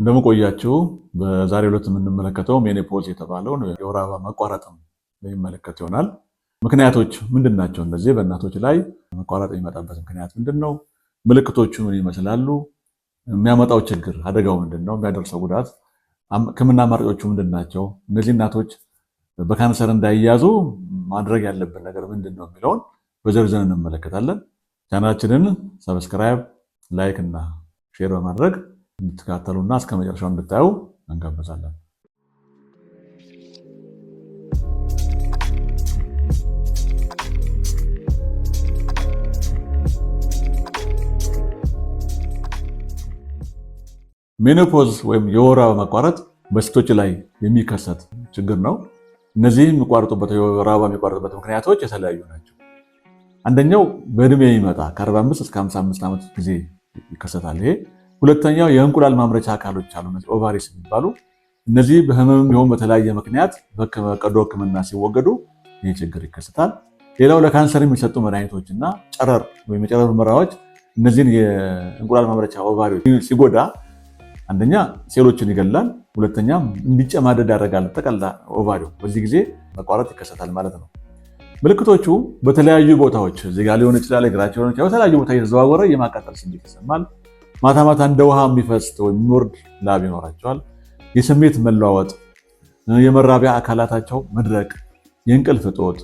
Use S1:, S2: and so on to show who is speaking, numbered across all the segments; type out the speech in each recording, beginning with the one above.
S1: እንደምን ቆያችሁ። በዛሬው ዕለት የምንመለከተው menopause የተባለውን የወር አበባ መቋረጥን የሚመለከት ይሆናል። ምክንያቶች ምንድን ናቸው? እነዚህ በእናቶች ላይ መቋረጥ የሚመጣበት ምክንያት ምንድን ነው? ምልክቶቹ ምን ይመስላሉ? የሚያመጣው ችግር አደጋው ምንድን ነው? የሚያደርሰው ጉዳት፣ ሕክምና አማራጮቹ ምንድን ናቸው? እነዚህ እናቶች በካንሰር እንዳይያዙ ማድረግ ያለብን ነገር ምንድን ነው የሚለውን በዝርዝር እንመለከታለን። ቻናላችንን subscribe፣ like እና share በማድረግ እንድትከታተሉና እስከ መጨረሻው እንድታዩ እንጋብዛለን። Menopause ወይም የወር አበባ መቋረጥ በሴቶች ላይ የሚከሰት ችግር ነው። እነዚህ የሚቋረጡበት የወር አበባ የሚቋረጡበት ምክንያቶች የተለያዩ ናቸው። አንደኛው በእድሜ የሚመጣ ከ45 እስከ 55 ዓመት ጊዜ ይከሰታል። ይሄ ሁለተኛው የእንቁላል ማምረቻ አካሎች አሉ፣ እነዚህ ovaries የሚባሉ። እነዚህ በህመም ይሁን በተለያየ ምክንያት በቀዶ ሕክምና ሲወገዱ ይህ ችግር ይከሰታል። ሌላው ለካንሰር የሚሰጡ መድኃኒቶች እና ጨረር ወይም የጨረር ምርመራዎች እነዚህን የእንቁላል ማምረቻ ovary ዎች ሲጎዳ አንደኛ ሴሎችን ይገላል፣ ሁለተኛ እንዲጨማደድ ያደርጋል ጠቅላላ ovary ው። በዚህ ጊዜ መቋረጥ ይከሰታል ማለት ነው። ምልክቶቹ በተለያዩ ቦታዎች እዚህ ጋር ሊሆን ይችላል፣ እግራቸው ሊሆን ይችላል። በተለያዩ ቦታ እየተዘዋወረ የማቃጠል ስሜት ይሰማል። ማታ ማታ እንደ ውሃ የሚፈስ ወይም የሚወርድ ላብ ይኖራቸዋል። የስሜት መለዋወጥ፣ የመራቢያ አካላታቸው መድረቅ፣ የእንቅልፍ እጦት፣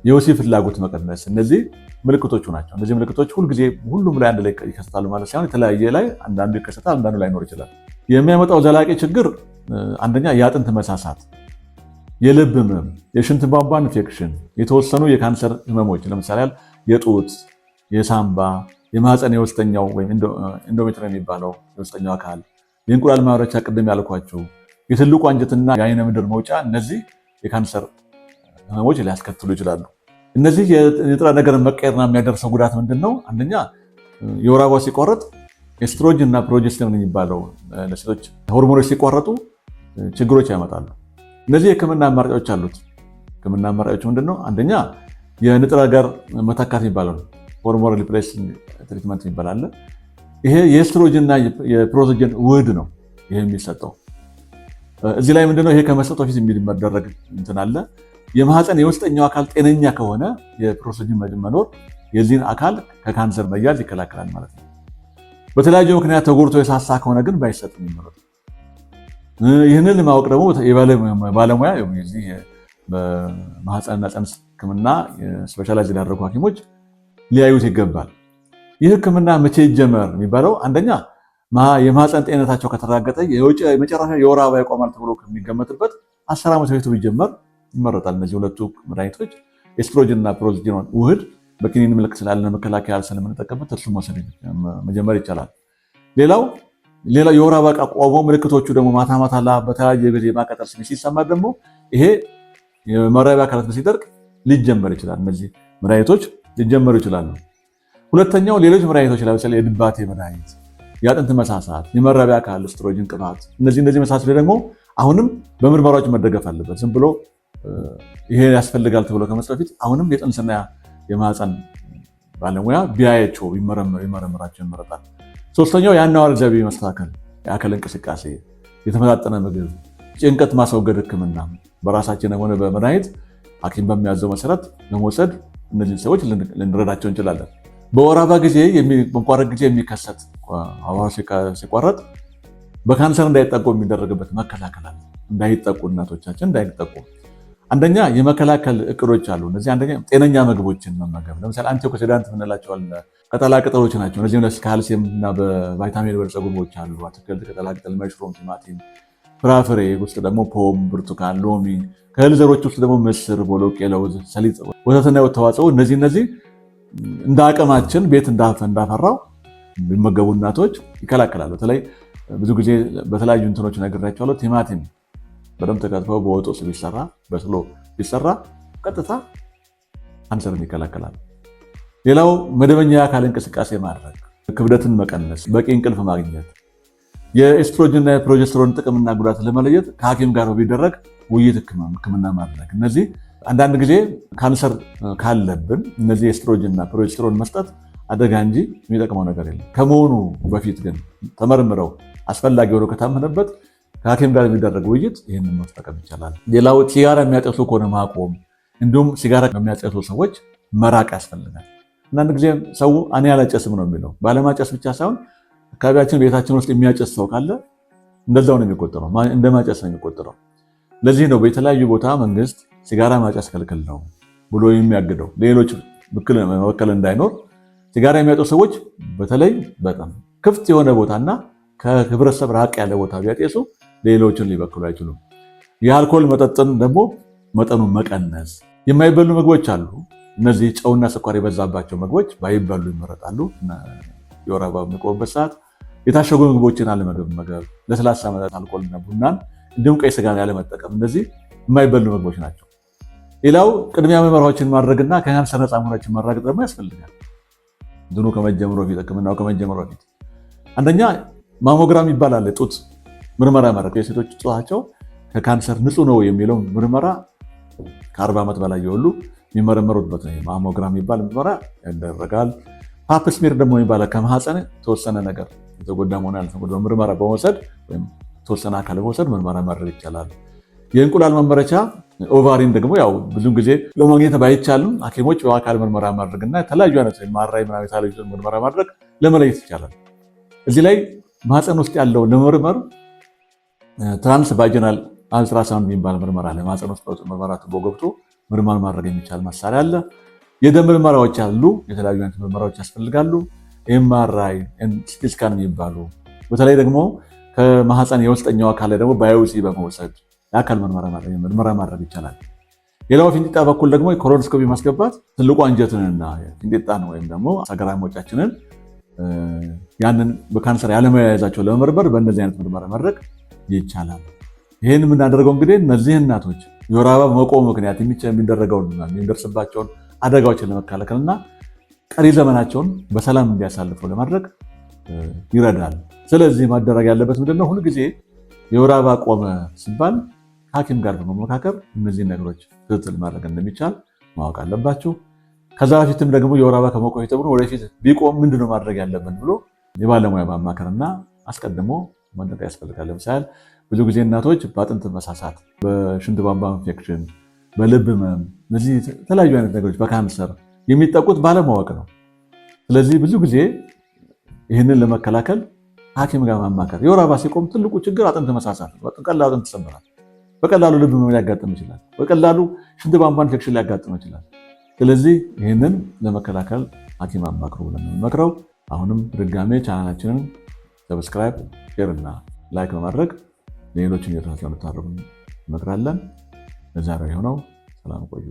S1: የወሲብ ፍላጎት መቀነስ፣ እነዚህ ምልክቶቹ ናቸው። እነዚህ ምልክቶች ሁልጊዜ ሁሉም ላይ አንድ ላይ ይከሰታሉ ማለት ሳይሆን የተለያየ ላይ አንዳንዱ ይከሰታል፣ አንዳንዱ ላይኖር ይችላል። የሚያመጣው ዘላቂ ችግር አንደኛ የአጥንት መሳሳት፣ የልብ ህመም፣ የሽንት ቧንቧ ኢንፌክሽን፣ የተወሰኑ የካንሰር ህመሞች ለምሳሌ የጡት፣ የሳምባ፣ የማህፀን የውስጠኛው ወይም endometrium የሚባለው የውስጠኛው አካል፣ የእንቁላል ማምረቻ ቅድም ያልኳቸው፣ የትልቁ አንጀትና የአይነ ምድር መውጫ፣ እነዚህ የካንሰር ህመሞች ሊያስከትሉ ይችላሉ። እነዚህ የንጥረ ነገር መቀየርና የሚያደርሰው ጉዳት ምንድን ነው? አንደኛ የወር አበባ ሲቋረጥ ኤስትሮጅን እና progesterone የሚባለው ለሴቶች ሆርሞኖች ሲቋረጡ ችግሮች ያመጣሉ። እነዚህ የህክምና አማራጮች አሉት። ህክምና አማራጮች ምንድን ነው? አንደኛ የንጥረ ነገር መተካት የሚባለው hormone replacing treatment የሚባል አለ። ይሄ የኤስትሮጅን እና የ progesterone ውህድ ነው። ይሄ የሚሰጠው እዚህ ላይ ምንድነው? ይሄ ከመሰጠቱ በፊት የሚደረግ እንትን አለ። የማህፀን የውስጠኛው አካል ጤነኛ ከሆነ የ progesterone መኖር የዚህን አካል ከካንሰር መያዝ ይከላከላል ማለት ነው። በተለያዩ ምክንያት ተጎድቶ የሳሳ ከሆነ ግን ባይሰጥ የሚመረጥ። ይህንን ለማወቅ ደግሞ ባለሙያ የዚህ በማህፀንና ፅንስ ሕክምና specialize ያደረጉ ሐኪሞች ሊያዩት ይገባል። ይህ ሕክምና መቼ ይጀመር የሚባለው አንደኛ የማህፀን ጤንነታቸው ከተረጋገጠ የመጨረሻ የወር አበባ ይቆማል ተብሎ ከሚገመትበት 10 ዓመት በፊት ቢጀመር ይመረጣል። እነዚህ ሁለቱ መድኃኒቶች ኤስትሮጅን እና progesterone ውህድ በኪኒን መልክ ስላለ መከላከያ ስለምንጠቀምበት እርሱ መውሰድ መጀመር ይቻላል። ሌላው ሌላ የወር አበባ ቆሞ ምልክቶቹ ደግሞ ማታ ማታ በተለያየ ጊዜ የማቃጠል ስሜት ሲሰማ ደግሞ ይሄ የመራቢያ አካላት ሲደርቅ ሊጀመር ይችላል። እነዚህ መድኃኒቶች ሊጀመሩ ይችላሉ። ሁለተኛው ሌሎች መድኃኒቶች ለምሳሌ የድባቴ መድኃኒት፣ የአጥንት መሳሳት፣ የመራቢያ አካል ስትሮጅን ቅባት፣ እነዚህ መሳሰሉ ደግሞ አሁንም በምርመራዎች መደገፍ አለበት። ዝም ብሎ ይሄ ያስፈልጋል ተብሎ ከመስጠት በፊት አሁንም የፅንስና የማህፀን ባለሙያ ቢያያቸው ቢመረምራቸው ይመረጣል። ሶስተኛው የአኗኗር ዘይቤ መስተካከል፣ የአካል እንቅስቃሴ፣ የተመጣጠነ ምግብ፣ ጭንቀት ማስወገድ ሕክምና በራሳችን ሆነ በመድኃኒት ሐኪም በሚያዘው መሰረት ለመውሰድ እነዚህን ሰዎች ልንረዳቸው እንችላለን። በወር አበባ ጊዜ በመቋረጥ ጊዜ የሚከሰት አበባ ሲቋረጥ በካንሰር እንዳይጠቁ የሚደረግበት መከላከል አለ። እንዳይጠቁ እናቶቻችን እንዳይጠቁ አንደኛ የመከላከል እቅዶች አሉ። እነዚህ አንደኛ ጤነኛ ምግቦችን መመገብ፣ ለምሳሌ antioxidant የምንላቸው ቅጠላ ቅጠሎች ናቸው። እነዚህ ካልሲየም እና በቫይታሚን የበለጸጉ ምግቦች አሉ። አትክልት፣ ቅጠላ ቅጠል፣ mushroom፣ ቲማቲም፣ ፍራፍሬ ውስጥ ደግሞ ፖም፣ ብርቱካን፣ ሎሚ፣ ከእህል ዘሮች ውስጥ ደግሞ ምስር፣ ቦሎቄ፣ ለውዝ፣ ሰሊጥ፣ ወተትና የወተት ተዋጽኦ። እነዚህ እንደ አቅማችን ቤት እንዳፈራው የሚመገቡ እናቶች ይከላከላሉ። በተለይ ብዙ ጊዜ በተለያዩ እንትኖች ነግሬያቸዋለሁ። ቲማቲም በደንብ ተከትፎ በወጥ ውስጥ ቢሰራ በስሎ ቢሰራ ቀጥታ ካንሰርን ይከላከላል። ሌላው መደበኛ የአካል እንቅስቃሴ ማድረግ፣ ክብደትን መቀነስ፣ በቂ እንቅልፍ ማግኘት፣ የኤስትሮጅን እና የ progesterone ጥቅምና ጉዳት ለመለየት ከሐኪም ጋር ቢደረግ ውይይት ሕክምና ማድረግ። እነዚህ አንዳንድ ጊዜ ካንሰር ካለብን እነዚህ ኤስትሮጅን እና progesterone መስጠት አደጋ እንጂ የሚጠቅመው ነገር የለም። ከመሆኑ በፊት ግን ተመርምረው አስፈላጊ ሆኖ ከታመነበት ከሐኪም ጋር የሚደረግ ውይይት ይህንን መጠቀም ይቻላል። ሌላው ሲጋራ የሚያጨሱ ከሆነ ማቆም፣ እንዲሁም ሲጋራ ከሚያጨሱ ሰዎች መራቅ ያስፈልጋል። አንዳንድ ጊዜ ሰው እኔ አላጨስም ነው የሚለው። ባለማጨስ ብቻ ሳይሆን አካባቢያችን ቤታችን ውስጥ የሚያጨስ ሰው ካለ እንደዛው ነው የሚቆጠረው፣ እንደማጨስ ነው የሚቆጠረው። ለዚህ ነው በተለያዩ ቦታ መንግስት ሲጋራ ማጨስ ክልክል ነው ብሎ የሚያግደው፣ ሌሎች መበከል እንዳይኖር። ሲጋራ የሚያጨሱ ሰዎች በተለይ በጣም ክፍት የሆነ ቦታና ከህብረተሰብ ራቅ ያለ ቦታ ቢያጤሱ ሌሎችን ሊበክሉ አይችሉም። የአልኮል መጠጥን ደግሞ መጠኑን መቀነስ። የማይበሉ ምግቦች አሉ። እነዚህ ጨውና ስኳር የበዛባቸው ምግቦች ባይበሉ ይመረጣሉ። የወር አበባ በሚቆምበት ሰዓት የታሸጉ ምግቦችን አለመመገብ፣ ለስላሳ መጠጥ፣ አልኮልና ቡናን እንዲሁም ቀይ ስጋን ያለመጠቀም፣ እነዚህ የማይበሉ ምግቦች ናቸው። ሌላው ቅድሚያ ምርመራዎችን ማድረግና ከካንሰር ነፃ መሆናችን ማረጋገጥ ደግሞ ያስፈልጋል። ድኑ ከመጀመሩ በፊት፣ ሕክምናው ከመጀመሩ በፊት አንደኛ mammogram ይባላል። ጡት ምርመራ ማድረግ፣ የሴቶች ጡታቸው ከካንሰር ንጹህ ነው የሚለው ምርመራ ከ40 ዓመት በላይ የሆኑ የሚመረመሩበት ነው። Mammogram የሚባል ምርመራ ይደረጋል። Pap smear ደግሞ የሚባለው ከማህፀን የተወሰነ ነገር የተጎዳ መሆን ያልተጎዳ ምርመራ በመውሰድ ወይም የተወሰነ አካል በመውሰድ ምርመራ ማድረግ ይቻላል። የእንቁላል ማምረቻ ovary ን ደግሞ ያው ብዙ ጊዜ ለማግኘት ባይቻልም ሐኪሞች በአካል ምርመራ ማድረግ እና የተለያዩ አይነት MRI ምናምን የተለያዩ ምርመራ ማድረግ ለመለየት ይቻላል። እዚህ ላይ ማህፀን ውስጥ ያለውን ለመመርመር transvaginal ultrasound የሚባል ምርመራ አለ። ማህፀን ውስጥ ምርመራ ቱቦ ገብቶ ምርመራ ማድረግ የሚቻል መሳሪያ አለ። የደም ምርመራዎች አሉ። የተለያዩ አይነት ምርመራዎች ያስፈልጋሉ። MRI፣ CT scan የሚባሉ፣ በተለይ ደግሞ ከማህፀን የውስጠኛው አካል ላይ ደግሞ biopsy በመውሰድ የአካል ምርመራ ማድረግ ይቻላል። ሌላው ፊንጢጣ በኩል ደግሞ colonoscopy ማስገባት ትልቁ አንጀትንና ፊንጢጣን ወይም ደግሞ ሰገራ መውጫችንን ያንን በካንሰር ያለመያዛቸው ለመመርመር በእነዚህ አይነት ምርመራ ማድረግ ይቻላል። ይህን የምናደርገው እንግዲህ እነዚህ እናቶች የወር አበባ መቆም ምክንያት የሚደረገውን የሚደርስባቸውን አደጋዎችን ለመከላከል እና ቀሪ ዘመናቸውን በሰላም እንዲያሳልፉ ለማድረግ ይረዳል። ስለዚህ ማደረግ ያለበት ምንድነው? ሁልጊዜ የወር አበባ ቆመ ሲባል ከሐኪም ጋር በመመካከር እነዚህን ነገሮች ክትትል ማድረግ እንደሚቻል ማወቅ አለባችሁ። ከዛ በፊትም ደግሞ የወር አበባ ከመቆየቱ ተብሎ ወደፊት ቢቆም ምንድነው ማድረግ ያለብን ብሎ የባለሙያ ማማከርና አስቀድሞ መጠንቀቅ ያስፈልጋል። ለምሳሌ ብዙ ጊዜ እናቶች በአጥንት መሳሳት፣ በሽንት ቧንቧ ኢንፌክሽን፣ በልብ ህመም፣ እነዚህ የተለያዩ አይነት ነገሮች በካንሰር የሚጠቁት ባለማወቅ ነው። ስለዚህ ብዙ ጊዜ ይህንን ለመከላከል ሐኪም ጋር ማማከር። የወር አበባ ሲቆም ትልቁ ችግር አጥንት መሳሳት ነው። በቀላሉ አጥንት ይሰበራል። በቀላሉ ልብ ህመም ሊያጋጥም ይችላል። በቀላሉ ሽንት ቧንቧ ኢንፌክሽን ሊያጋጥም ይችላል። ስለዚህ ይህንን ለመከላከል ሐኪም አማክሩ ብለን የምንመክረው። አሁንም ድጋሜ ቻናላችንን subscribe፣ share እና like በማድረግ ሌሎችን የትራስ ለምታደርጉ እንመክራለን። ለዛሬው የሆነው ሰላም ቆዩ።